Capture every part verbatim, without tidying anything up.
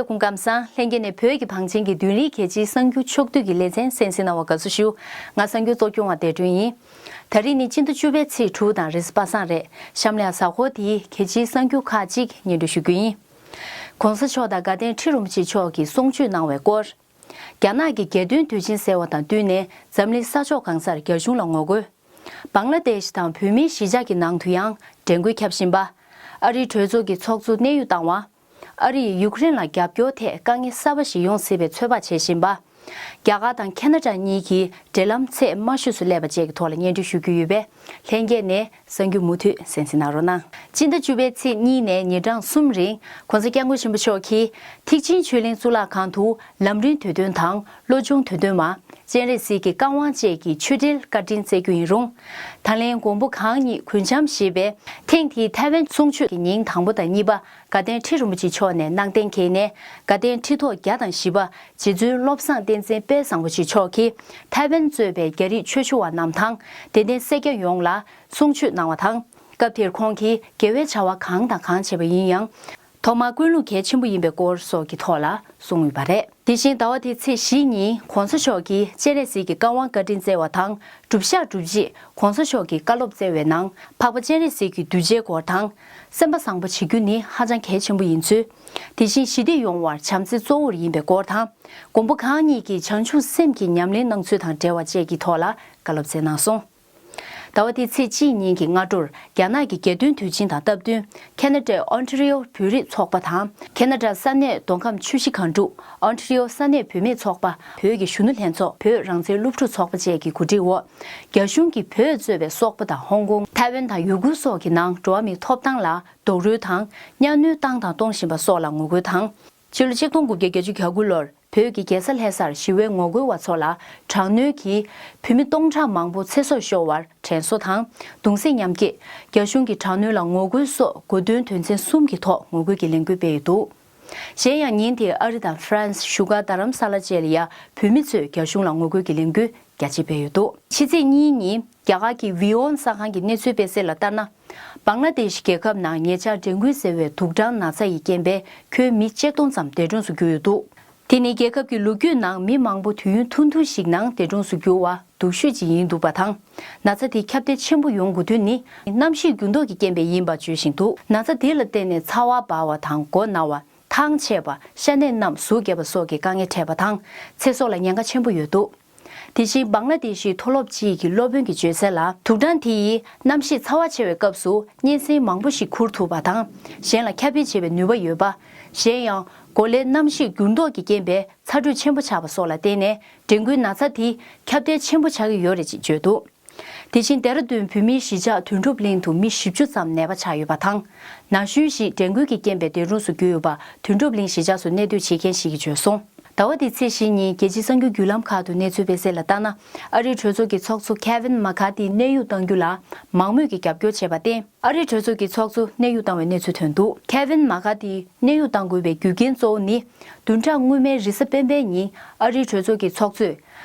སྐུ་ཁམས་བཟང་། ལྷན་རྒྱས་ནས་བོད་ཀྱི་བང་ཆེན་གྱི་བདུན་རེའི་རྒྱལ་སྤྱིའི་གསར་འགྱུར་ཕྱོགས་བསྡུས་ཀྱི་ལེ་ཚན་གསན་གཟིགས་གནང་བར་དགའ་བསུ་ཞུ། ང་གསར་འགྱུར་གཙོ་སྐྱོང་བ་བདེ་སྒྲོན་ཡིན། ད་རེས་ནི་སྤྱི་ཟླ་བཅུ་པའི་ཚེས་དྲུག་དང་རེས་གཟའ་པ་སངས་རེད། གཤམ་ལ་ཡང་གཟའ་འཁོར་དེའི་རྒྱལ་སྤྱིའི་གསར་འགྱུར་ཁག་ཅིག་སྙན་སྒྲོན་ཞུ་རྒྱུ་ཡིན། ༸གོང་ས་མཆོག་དང་དགའ་ལྡན་ཁྲི་རིན་པོ་ཆེ་མཆོག་གིས་གསུང་ཆོས་གནང་བའི་སྐོར། རྒྱ་ནག་གི་རྒྱལ་སྟོན་དུས་ཆེན་ཟེར་བ་དང་བསྟུན་ནས་འཛམ་གླིང་ས་ཕྱོགས་གང་སར་རྒྱ་གཞུང་ལ་ངོ་རྒོལ། བང་ལ་དེཤ་དང་བོད་མིའི་གཞིས་ཆགས་ཀྱི་ནང་དུ་ཡང་དྲན་སྐུལ་ཁྱབ་བཞིན་པ། ཨ་རིའི་གྲོས་ཚོགས་ཀྱི་ཚོགས་གཙོ་གནད་ཡུག་བཏང་བ། ཨ་རི་ཡིས་ཡུཀ་རེན་ལ་རྒྱབ་སྐྱོར་ཐད་དཀའ་ངལ་གསར་པ་ཞིག་ཡོང་སྲིད་པའི་ཚོད་དཔག་བྱེད་བཞིན་པ། རྒྱ་གར་དང་ཁེ་ན་ཌ་གཉིས་ཀྱིས་འབྲེལ་ལམ་ཚད་དམའ་ཤོས་སུ་སླེབས་པ་བཅས་ཀྱི་ཐོག་ལ་སྙན་སྒྲོན་ཞུ་རྒྱུ་ཡོད་པས། ལྷན་རྒྱས་ནས་གསར་འགྱུར་མུ་མཐུད་གསན་གཟིགས་གནང་རོགས་གནང་། སྤྱི་ཟླ་བཅུ་པའི་ཚེས་གཉིས་ནས་ཉིན་གྲངས་གསུམ་རིང་༸གོང་ས་༸སྐྱབས་མགོན་ཆེན་པོ་མཆོག་གིས་ཐེག་ཆེན་ཆོས་གླིང་གཙུག་ལག་ཁང་དུ་ལམ་རིམ་དུས་སྟོན་དང་བློ་སྦྱོང་དུས་སྟོན་མ། སྤྱན་རས་གཟིགས་ཀྱི་བཀའ་དབང་བཅས་ཀྱི་ཆོས་འབྲེལ་བཀའ་དྲིན་སྩལ་རྒྱུ་ཡིན་རུང་། ད་ལན་མགོན་པོ་གང་ཉིད་གུས་འཆམ་ཞེས་པའི་ཐེངས་དེའི་ཐའེ་ཝན་གསུང་ཆོས་ཀྱི་ཉིན་དང་པོ་དང་གཉིས་པ་དགའ་ལྡན་ཁྲི་རིན་པོ་ཆེ་མཆོག་ནས་གནང་གཏན་འཁེལ་ནས། དགའ་ལྡན་ཁྲི་ཐོག་བརྒྱ་དང་བཞི་པ་རྗེ་བཙུན་བློ་བཟང་བསྟན་འཛིན་དཔལ་བཟང་པོ་ཆེ་མཆོག་གིས་ཐའེ་ཝན་གཙོས་པའི་རྒྱ་རིགས་ཆོས་ཞུ་བ་རྣམས་དང་དད་ལྡན་སེར་སྐྱ་ཡོངས་ལ་གསུང་ཆོས་གནང་བ་དང་། སྐབས་དེར་ཁོང་གིས་དགེ་བའི་བྱ་བ་གང་དང་གང་བྱས་པ་ཡིན་ཡང་། ཐོག་མར་ཀུན་སློང་གལ་ཆེན་པོ་ཡིན་པའི་སྐོར་སོགས་ཀྱི་ཐོག་ལ་གསུངས་ཡོད་པ་རེད། དེ་བཞིན་ཟླ་བ་འདིའི་ཚེས་བཞི་ཉིན་༸གོང་ས་མཆོག་གིས་སྤྱན་རས་གཟིགས་ཀྱི་བཀའ་དབང་བཀའ་དྲིན་སྩལ་བ་དང་སྒྲུབ་ཞག་སྒྲུབ་རྗེས་༸གོང་ས་མཆོག་གིས་བཀའ་སློབ་སྩལ་བའི་ནང་། འཕགས་པ་སྤྱན་རས་གཟིགས་ཀྱི་གདུལ་བྱའི་སྐོར་དང་། སེམས་པ་བཟང་པོ་བྱེད་རྒྱུ་ནི་ཧ་ཅང་གལ་ཆེན་པོ་ཡིན་ཚུལ། དེ་བཞིན་ཞི་བདེ་ཡོང་བར་བྱམས་བརྩེ་གཙོ་བོར་ཡིན་པའི་སྐོར་དང་། མགོན་པོ་གང་ཉིད་ཀྱིས་བྱང་ཆུབ་སེམས་ཀྱི་ཉམས་ལེན་གནང་ཚུལ་དང་འབྲེལ་བ་བཅས་ཀྱི་ཐོག་ལ་བཀའ་སློབ་སྩལ་གནང་སོང་། ཟླ་བ་འདིའི་ཚེས་གཅིག་ཉིན་གྱི་སྔ་དྲོར་རྒྱ་ནག་གི་རྒྱལ་སྟོན་དུས་ཆེན་དང་སྟབས་བསྟུན། ཁེ་ན་ཌའི་ཨོན་ཊ་རི་ཨོ་བོད་རིགས་ཚོགས་པ་དང་། ཁེ་ན་ཌ་ས་གནས་མདོ་ཁམས་ཆུ་བཞི་སྒང་དྲུག་ཨོན་ཊ་རི་ཨོ་ས་གནས་བུད་མེད་ཚོགས་པ། བོད་ཀྱི་གཞོན་ནུ་ལྷན་ཚོགས། བོད་རང་བཙན་སློབ་ཕྲུག་ཚོགས་པ་བཅས་ཀྱི་གོ་སྒྲིག་འོག་རྒྱ་གཞུང་གིས་བོད་གཙོས་པའི་སོག་པོ་དང་ཧོང་ཀོང་། ཐའེ་ཝན་དང་ཡུ་གུར་སོགས་ཀྱི་ནང་འགྲོ་བ་མིའི་ཐོབ་ཐང་ལ་རྡོག་རོལ་དང་གཉའ་གནོན་བཏང་དང་གཏོང་བཞིན་པ་སོགས་ལ་ངོ་རྒོལ་དང་། ཕྱི་ལོ་ཆིག་སྟོང་དགུ་བརྒྱ་བརྒྱད་ཅུ་གྱ་དགུ་ལོར་བོད་ཀྱི་རྒྱལ་ས་ལྷ་སར་ཞི་བའི་ངོ་རྒོལ་བ་ཚོ་ལ་དྲག་གནོན་གྱིས་བོད་མི་སྟོང་ཕྲག་མང་པོ་ཚེ་སྲོག་ཤོར་བར་དྲན་གསོ་དང་གདུང་སེམས་མཉམ་སྐྱེད། རྒྱ་གཞུང་གི་དྲག་གནོན་ལ་ངོ་རྒོལ་སོགས་གོ་སྟོན་དོན་ཚན་གསུམ་གྱི་ཐོག་ངོ་རྒོལ་གྱི་ལས་འགུལ་སྤེལ་ཡོད་འདུག་གཞན་ཡང་ཉིན་དེར་ཨ་རི་དང་ཧྥ་རན་སི། བཞུགས་སྒར་རྡ་རམ་ས་ལ་བཅས་ལ་ཡང་བོད་མི་ཚོས་རྒྱ་གཞུང་ལ་ངོ་རྒོལ་གྱི་ལས་འགུལ་རྒྱ་ཆེ་སྤེལ་ཡོད་འདུག་ཕྱི་ཚེས་གཉིས་ཉིན་རྒྱ་གར་གྱི་ཝི་ཨོན་གསར་ཁང་གི་གནས་ཚུལ་སྤེལ་གསལ་ལ་ལྟར་ན། བང་ལ་དེཤ་རྒྱལ་ཁབ་ནང་ཉེ་ཆར་ཌེང་གུ་ཟེར་བའི་དུག་སྦྲང་ན་ཚ་ཡི་རྐྱེན་པས་ཁྱོན་མི་ཆིག་སྟོང་ཙམ་འདས་གྲོངས་སུ་གྱུར་ཡོད་འདུག་དེ་ནི་རྒྱལ་ཁབ་ཀྱི་ལོ་རྒྱུས་ནང་མི་མང་པོ་དུས་ཡུན་ཐུང་ཐུང་ཞིག་ནང་འདས་གྲོངས་སུ་གྱུར་བ་སྡུག་ཤོས་ཅིག་ཡིན་འདུག་པ་དང་། ན་ཚ་དེ་ཁྱབ་གདལ་ཆེན་པོ་ཡོང་དགོས་དོན་ནི་གནམ་གཤིས་འགྱུར་ལྡོག་གི་རྐྱེན་པས་ཡིན་པ་བརྗོད་བཞིན་འདུག་ན་ཚ་དེ་ལ་བརྟེན་ནས་ཚ་བ་འབར་བ་དང་མགོ་ན་བ། ཐང་ཆད་པ། ཤ་གནད་རྣམས་ཟུག་བརྒྱབ་པ་སོགས་ཀྱི་དཀའ་ངལ་འཕྲད་པ་དང་ཚེ་སྲོག་ལ་ཉེན་ཁ་ཆེན་པོ་ཡོད་འདུག་དེ་བཞིན་བང་ལ་དེ་ཤི་མཐོ་སློབ་ཅིག་གི་སློབ་དཔོན་གྱིས་བརྗོད་གསལ་ལ། དུག་སྦྲང་དེ་ཡིས་གནམ་གཤིས་ཚ་བ་ཆེ་བའི་སྐབས་སུ་གཉན་སྲིན་མང་པོ་ཞིག་ཁུར་ཐུབ་པ་དང་། གཞན་ལ་ཁྱབ་སྤེལ་བྱེད་པའི་ནུས་པ་ཡོད་པ། གཞན་ཡང་གོ་ལའི་གནམ་གཤིས་འགྱུར་ལྡོག་གི་རྐྱེན་པས་ཚ་དྲོད་ཆེན་པོ་ཆགས་པ་སོགས་ལ་བརྟེན་ནས་ཌེང་གུའི་ན་ཚ་དེ་ཁྱབ་གདལ་ཆེན་པོ་ཆགས་ཀྱི་ཡོད་རེད་ཅེས་བརྗོད་འདུག་དེ་བཞིན་ལྡེ་ར་ལྡུན་བོད་མིའི་གཞིས་ཆགས་དོན་གྲུབ་གླིང་དུ་མི་བཞི་བཅུ་ཙམ་ནད་པ་ཆགས་ཡོད་པ་དང་། ན་གཞོན་ཞིག་ཌེང་གུ་གི་རྐྱེན་པས་འདས་གྲོངས་སུ་གྱུར་ཡོད་པ་དོན་གྲུབ་གླིང་གཞིས་ཆགས་སུ་གནས་སྡོད་བྱེད་མཁན་ཞིག་གིས་བརྗོད་སོང་། ཟླ་བ་འདིའི་ཚེས་བཞི་ཉིན་རྒྱལ་སྤྱིའི་གསར་འགྱུར་བརྒྱུད་ལམ་ཁག་ཏུ་གནས་ཚུལ་སྤེལ་གསལ་ལ་ལྟར་ན། ཨ་རིའི་གྲོས་ཚོགས་ཀྱི་ཚོགས་གཙོ་ཁེ་ཝིན་མ་ཁ་ཏི་གནས་དབྱུང་གཏང་རྒྱུ་ལ་མང་མོས་ཀྱིས་རྒྱབ་སྐྱོར་བྱས་པར་བརྟེན། ཨ་རིའི་གྲོས་ཚོགས་ཀྱི་ཚོགས་གཙོ་གནས་དབྱུང་བཏང་བའི་གནས་ཚུལ་ཐོན་འདུག་ཁེ་ཝིན་མ་ཁ་ཏི་གནས་དབྱུང་གཏང་དགོས་པའི་རྒྱུ་རྐྱེན་གཙོ་བོ་ནི། བདུན་ཕྲག་སྔོན་མའི་རེས་གཟའ་སྤེན་པའི་ཉིན་ཨ་རིའི་གྲོས་ཚོགས་ཀྱི་ཚོགས་གཙོས།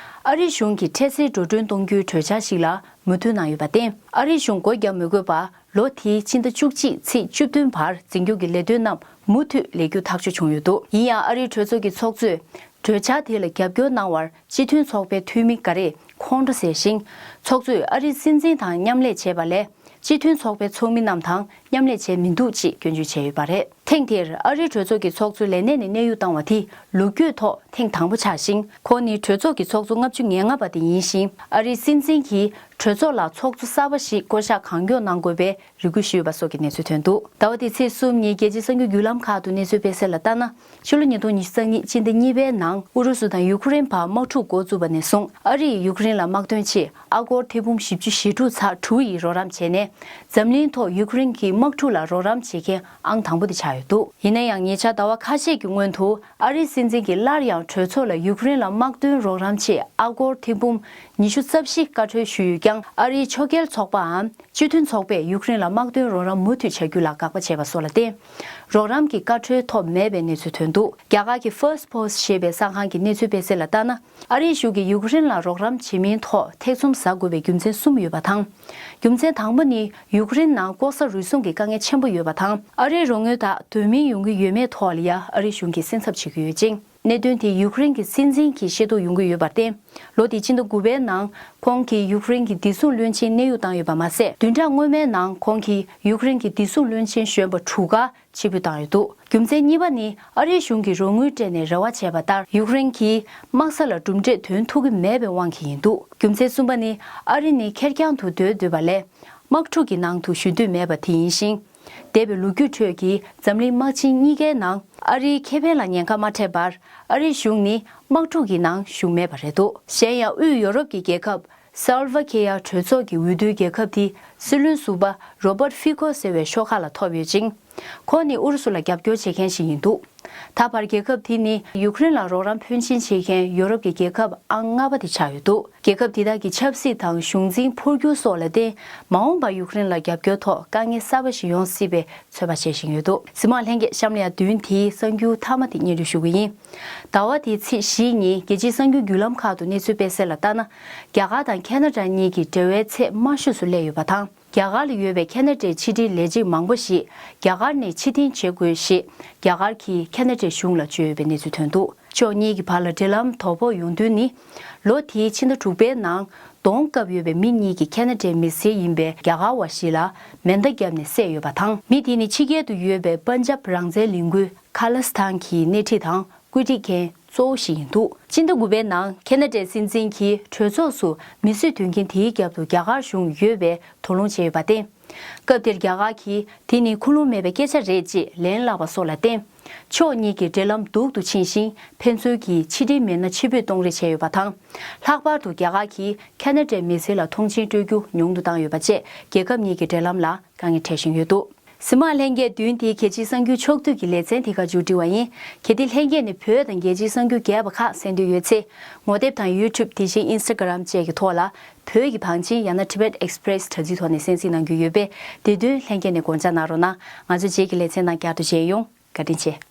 ཨ་རིའི་གཞུང་གིས་འཕྲལ་སེལ་འགྲོ་གྲོན་གཏོང་རྒྱུའི་གྲོས་འཆར་ཞིག་ལ་མོས་མཐུན་གནང་ཡོད་པར་བརྟེན། ཨ་རིའི་གཞུང་སྒོ་བརྒྱབ་མི་དགོས་པར་ལོ་དེའི་ཕྱི་ཟླ་བཅུ་གཅིག་ཚེས་བཅུ་བདུན་བར་འཛིན་སྐྱོང་གི་ལས་དོན་རྣམས་མུ་མཐུད་ལས་རྒྱུ་ཐག་གཅོད་བྱུང་ཡོད་འདུག་ཡིན་ཡང་ཨ་རིའི་གྲོས་ཚོགས་ཀྱི་ཚོགས་གཙོས། གྲོས་འཆར་དེ་ལ་རྒྱབ་སྐྱོར་གནང་བར་སྤྱི་མཐུན་ཚོགས་པའི་འཐུས་མི་འགའ་རེས་ཁོང་ཁྲོ་ཟ་བཞིན། ཚོགས་གཙོས་ཨ་རིའི་སྲིད་འཛིན་དང་མཉམ་ལས་བྱས་པ་ལས། སྤྱི་མཐུན་ཚོགས་པའི་ཚོགས་མི་རྣམས་དང་མཉམ་ལས་བྱས་མི་འདུག་ཅེས་སྐྱོན་བརྗོད་བྱས་ཡོད་པ་རེད། ཐེངས་འདིར་ཨ་རིའི་གྲོས་ཚོགས་ཀྱི་ཚོགས་གཙོ་ལས་གནས་ནས་གནས་དབྱུང་བཏང་བ་དེ་ལོ་རྒྱུས་ཐོག་ཐེངས་དང་པོ་ཆགས་ཤིང་། ཁོང་ནི་གྲོས་ཚོགས་ཀྱི་ཚོགས་གཙོ་ལྔ་བཅུ་ང་ལྔ་པ་དེ་ཡིན་ཞིང་། ཨ་རིའི་སྲིད་འཛིན་གྱིས་གྲོས་ཚོགས་ལ་ཚོགས་གཙོ་གསར་པ་ཞིག་བསྐོ་གཞག་གང་མགྱོགས་གནང་དགོས་པའི་རེ་སྐུལ་ཞུས་ཡོད་པ་སོགས་ཀྱི་གནས་ཚུལ་ཐོན་འདུག་ཟླ་བ་འདིའི་ཚེས་གསུམ་ཉིན་རྒྱལ་སྤྱིའི་གསར་འགྱུར་བརྒྱུད་ལམ་ཁག་ཏུ་གནས་ཚུལ་སྤེལ་གསལ་ལ་ལྟར་ན། ཕྱི་ལོ་ཉིས་སྟོང་ཉི་ཤུ་རྩ་གཉིས་སྤྱི་ཟླ་གཉིས་པའི་ནང་ཨུ་རུ་སུ་དང་ཡུ་ཁུ་རེན་བར་དམག་འཁྲུག་འགོ་བཙུགས་པ་ནས་བཟུང་ཨ་རིས་ཡུ་ཁུ་རེན་ལ་དམག་དོན་ཆེད་ཨ་སྒོར་ཐེར་འབུམ་བཞི་བཅུ་ཞེ་དྲུག་ཚེག་དྲུག་ཡི་རོགས་རམ་བྱས་ནས། འཛམ་གླིང་ཐོག་ཡུ་ཁུ་རེན་གྱི་དམག་འཁྲུག་ལ་རོགས་རམ་བྱེད་མཁན་ཨང་དང་པོ་དེ་ཆགས་ཡོད་འདུག་ཡིན་ན་ཡང་ཉེ་ཆར་ཟླ་བ་ཁ་ཤས་ཀྱི་སྔོན་དུ་ཨ་རིའི་སྲིད་འཛིན་གྱིས་སླར་ཡང་གྲོས་ཚོགས་ལ་ཡུ་ཁུ་རེན་ལ་དམག་དོན་རོགས་རམ་ཆེད་ཨ་སྒོར་ཐེར་འབུམ་ཉི་ཤུ་རྩ་བཞི་བཀའ་འཁྲོལ་ཞུས་ཡོད་ཀྱང་ཨ་རིའི་ཕྱོགས་འགལ་ཚོགས་པའམ། སྤྱི་མཐུན་ཚོགས་པས་ཡུཀ་རེན་ལ་དམག་དོན་རོགས་རམ་མུ་མཐུད་བྱ་རྒྱུ་ལ་དགག་པ་བྱས་པ་སོགས་ལ་བརྟེན། རོགས་རམ་གྱི་བཀའ་འཁྲོལ་ཐོབ་མེད་པའི་གནས་ཚུལ་ཐོན་འདུག་རྒྱ་གར་གྱི་First Post ཞེས་པའི་གསར་ཁང་གི་གནས་ཚུལ་སྤེལ་གསལ་ལ་ལྟར་ན། ཨ་རིའི་གཞུང་གིས་ཡུཀ་རེན་ལ་རོགས་རམ་བྱེད་མིན་ཐོག་ཐེ་ཚོམ་ཟ་དགོས་པའི་རྒྱུ་མཚན་གསུམ་ཡོད་པ་དང་། རྒྱུ་མཚན་དང་པོ་ནི་ཡུཀ་རེན་ནང་ལྐོག་ཟ་རུལ་སུངས་ཀྱི་དཀའ་ངལ་ཆེན་པོ་ཡོད་པ་དང་། ཨ་རིའི་རོགས་དངུལ་དག་དོན་སྨིན་ཡོང་གི་ཡོད་མེད་ཐོག་ལ་ཡ་ཨ་རིའི་གཞུང་གིས་སེམས་འཚབ་བྱེད་ཀྱི་ཡོད་ཅིང་། གནད་དོན་དེ་ཡུཀ་རེན་གྱི་སྲིད་འཛིན་གྱིས་ཤེས་རྟོགས་ཡོང་གི་ཡོད་པར་བརྟེན། ལོ་འདིའི་ཕྱི་ཟླ་དགུ་པའི་ནང་ཁོང་གིས་ཡུཀ་རེན་གྱི་བདེ་སྲུང་བློན་ཆེན་གནས་དབྱུང་བཏང་ཡོད་པ་མ་ཟད། བདུན་ཕྲག་སྔོན་མའི་ནང་ཁོང་གིས་ཡུཀ་རེན་གྱི་བདེ་སྲུང་བློན་ཆེན་གཞོན་པ་དྲུག་ག་ཕྱིར་འབུད་བཏང་ཡོད་འདུག་རྒྱུ་མཚན་གཉིས་པ་ནི་ཨ་རིའི་གཞུང་གིས་རོགས་དངུལ་སྤྲད་ནས་རེ་བ་བྱས་པ་ལྟར་ཡུཀ་རེན་གྱི་དམག་ས་ལ་གྲུབ་འབྲས་ཐོན་ཐུབ་ཀྱི་མེད་པའི་དབང་གིས་ཡིན་འདུག་རྒྱུ་མཚན་གསུམ་པ་ནི་ཨ་རི་ནི་ཁེར་རྐྱང་དུ་སྡོད་འདོད་པ་ལས། དམག་འཁྲུག་གི་ནང་དུ་ཞུགས་འདོད་མེད་པ་དེ་ཡིན་ཞིང་། འདས་པའི་ལོ་རྒྱུས་ཁྲོད་ཀྱི་འཛམ་གླིང་དམག་ཆེན་གཉིས་ཀའི་ནང་ཨ་རིའི་ཁེ་ཕན་ལ་ཉེན་ཁ་མ་འཕྲད་པར་ཨ་རིའི་གཞུང་ནི་དམག་འཁྲུག་གི་ནང་ཞུགས་མེད་པ་རེད་འདུག་གཞན་ཡང་དབུས་ཡོ་རོབ་ཀྱི་རྒྱལ་ཁབ་སཱལ་ཝ་ཁེ་ཡ་གྲོས་ཚོགས་ཀྱི་འོས་བསྡུའི་རྒྱལ་ཁབ་དེའི་སྲིད་བློན་ཟུར་པ་རོ་བར་ཕི་ཀོ་ཟེར་བའི་ཤོག་ཁག་ལ་ཐོབ་ཡོད་ཅིང་། ཁོང་ནི་ཨུ་རུ་སུ་ལ་རྒྱབ་སྐྱོར་བྱེད་མཁན་ཞིག་ཡིན་འདུག་ད་བར་རྒྱལ་ཁབ་དེ་ནི་ཡུཀ་རེན་ལ་རོགས་རམ་ཕོན་ཆེན་བྱེད་མཁན་ཡོ་རོབ་ཀྱི་རྒྱལ་ཁབ་ཨང་ལྔ་པ་དེ་ཆགས་ཡོད་འདུག་རྒྱལ་ཁབ་དེ་དག་གི་ཆབ་སྲིད་དང་གཞུང་འཛིན་འཕོ་འགྱུར་སོགས་ལ་བརྟེན། མ་འོངས་པར་ཡུཀ་རེན་ལ་རྒྱབ་སྐྱོར་ཐོག་དཀའ་ངལ་གསར་པ་ཞིག་ཡོང་སྲིད་པའི་ཚོད་དཔག་བྱེད་བཞིན་ཡོད་འདུག་གཟིགས་མོ་བ་ལྷན་རྒྱས། གཤམ་ལ་ཡང་བདུན་དེའི་གསར་འགྱུར་མཐའ་མ་དེ་སྙན་སྒྲོན་ཞུ་གི་ཡིན། ཟླ་བ་འདིའི་ཚེས་བཞི་ཉིན་རྒྱལ་སྤྱིའི་གསར་འགྱུར་བརྒྱུད་ལམ་ཁག་ཏུ་གནས་ཚུལ་སྤེལ་གསལ་ལ་ལྟར་ན། རྒྱ་གར་དང་ཁེ་ན་ཌ་གཉིས་ཀྱི་འབྲེལ་བའི་ཚད་དམའ་ཤོས་སུ་སླེབས་ཡོད་པ་དང་། རྒྱ་གར་ལ་ཡོད་པའི་ཁེ་ན་ཌའི་ཕྱི་འབྲེལ་ལས་བྱེད་མང་པོ་ཞིག་རྒྱ་གར་ནས་ཕྱིར་འཐེན་བྱེད་དགོས་ཞེས་རྒྱ་གར་གྱིས་ཁེ་ན་ཌའི་གཞུང་ལ་བརྗོད་ཡོད་པའི་གནས་ཚུལ་ཐོན་འདུག་ཕྱོགས་གཉིས་ཀྱི་བར་ལ་འབྲེལ་ལམ་དོད་པོ་ཡོང་དོན་ནི། ལོ་དེའི་ཕྱི་ཟླ་དྲུག་པའི་ནང་གདོང་བཀབ་ཡོད་པའི་མི་གཉིས་ཀྱིས་ཁེ་ན་ཌའི་མི་སེར་ཡིན་པའི་རྒྱ་གར་བ་ཞིག་ལ་མེ་མདའ་བརྒྱབ་ནས་བསད་ཡོད་པ་དང་། མི་དེ་ནི་ཕྱི་རྒྱལ་དུ་ཡོད་པའི་པན་ཇབ་རང་བཙན་གླིང་ཁུལ་ཁ་ལ་སི་ཐང་གི་སྣེ་ཁྲིད་དང་། བཀོད་སྒྲིག་མཁན་གཙོ་བོ་ཞིག་ཡིན་འདུག་སྤྱི་ཟླ་དགུ་པའི་ནང་ཁེ་ན་ཌའི་སྲིད་འཛིན་གྱིས་གྲོས་ཚོགས་སུ་མི་གསོད་དོན་རྐྱེན་དེའི་རྒྱབ་ཏུ་རྒྱ་གར་གཞུང་ཡོད་པའི་དོགས་སློང་བྱས་ཡོད་པར་བརྟེན། སྐབས་དེར་རྒྱ་གར་གྱིས་དེ་ནི་ཁུངས་ལུང་མེད་པའི་སྐད་ཆ་རེད་ཅེས་ལན་བསླབས་པ་སོགས་ལ་བརྟེན། ཕྱོགས་གཉིས་ཀྱི་འབྲེལ་ལམ་སྡུག་ཏུ་ཕྱིན་ཞིང་། ཕན་ཚུན་གྱི་ཕྱི་འབྲེལ་མི་སྣ་ཕྱིར་འབུད་གཏོང་རེས་བྱས་ཡོད་པ་དང་། ལྷག་པར་དུ་རྒྱ་གར་གྱིས་ཁེ་ན་ཌའི་མི་སེར་ལ་མཐོང་མཆན་སྤྲོད་རྒྱུ་ཉུང་དུ་བཏང་ཡོད་པ་བཅས་རྒྱལ་ཁབ་གཉིས་ཀྱི་འབྲེལ་ལམ་ལ་དཀའ་ངལ་འཕྲད་བཞིན་ཡོད་འདུག་གཟིགས་མོ་བ་ལྷན་རྒྱས། བདུན་དེའི་རྒྱལ་སྤྱིའི་གསར་འགྱུར་ཕྱོགས་བསྡུས་ཀྱི་ལེ་ཚན་དེ་ག་མཇུག་སྒྲིལ་བ་ཡིན། གལ་ཏེ་ལྷན་རྒྱས་ནས་བོད་དང་རྒྱལ་སྤྱིའི་གསར་འགྱུར་རྒྱས་པ་ཁག་གསན་འདོད་ཡོད་ཚེ། ངོ་དེབ་དང་ཡུ་ཊུབ་དེ་བཞིན་ཨིན་སི་ཊ་གྷི་རམ་བཅས་ཀྱི་ཐོག་ལ་བོད་ཀྱི་བང་ཆེན་ཡང་ན་Tibet Express དྲ་ཚིགས་ཐོག་ནས་གསན་གཟིགས་གནང་རྒྱུ་ཡོད་པས། དེ་དོན་ལྷན་རྒྱས་ནས་དགོངས་འཇགས་གནང་རོགས་གནང་། ང་ཚོ་རྗེས་ཀྱི་ལེ་ཚན་ནང་བསྐྱར་དུ་མཇལ་ཡོང་། བཀའ་དྲིན་ཆེ།